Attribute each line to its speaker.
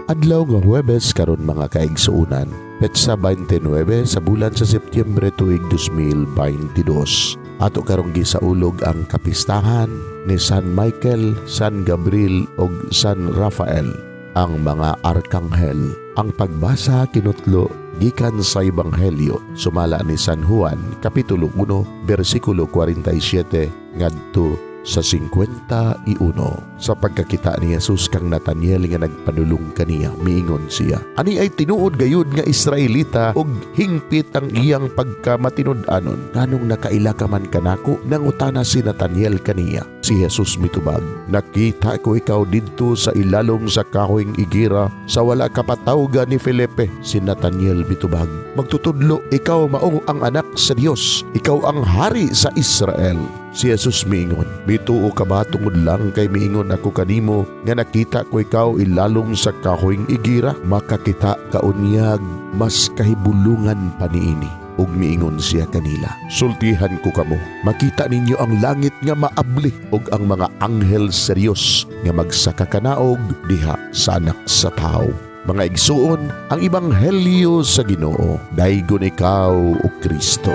Speaker 1: Adlaw nga Huwebes karon, mga kaigsuonan, petsa 29 sa bulan sa Setyembre, tuig 2022. Ato karong gisaulog ang kapistahan ni San Michael, San Gabriel ug San Rafael, ang mga arkanghel. Ang pagbasa kinutlo gikan sa Ebanghelyo sumala ni San Juan, Kapitulo 1, bersikulo 47 ngadto sa 51. Sa pagkakita ni Jesus kang Nathaniel nga nagpanulong kaniya, miingon siya, "Ani ay tinuod gayud nga Israelita ug hingpit ang iyang pagkamatinud-anon. Nganong nakaila ka man kanako?" nangutana si Nathaniel kaniya. Si Jesus mitubag, "Nakita ko ikaw didto sa ilalom sa kahoyng igira sa wala ka pa tawga ni Felipe." Si Nathaniel mitubag, "Magtutudlo, ikaw mao ang anak sa Dios, ikaw ang hari sa Israel." Si Jesus miingon, "Mituo ka ba tungod lang kay miingon ako kanimo nga nakita ko ikaw ilalom sa kahoyng igira? Makakita ka unyag mas kahibulungan pa niini." Ug miingon siya kanila, "Sultihan ko kamo, makita ninyo ang langit nga maabli ug ang mga anghel sa Dios nga magsakakanaog diha sa Anak sa Tao." Mga igsuon, ang ebanghelyo sa Ginoo. Daygon ikaw, o Kristo.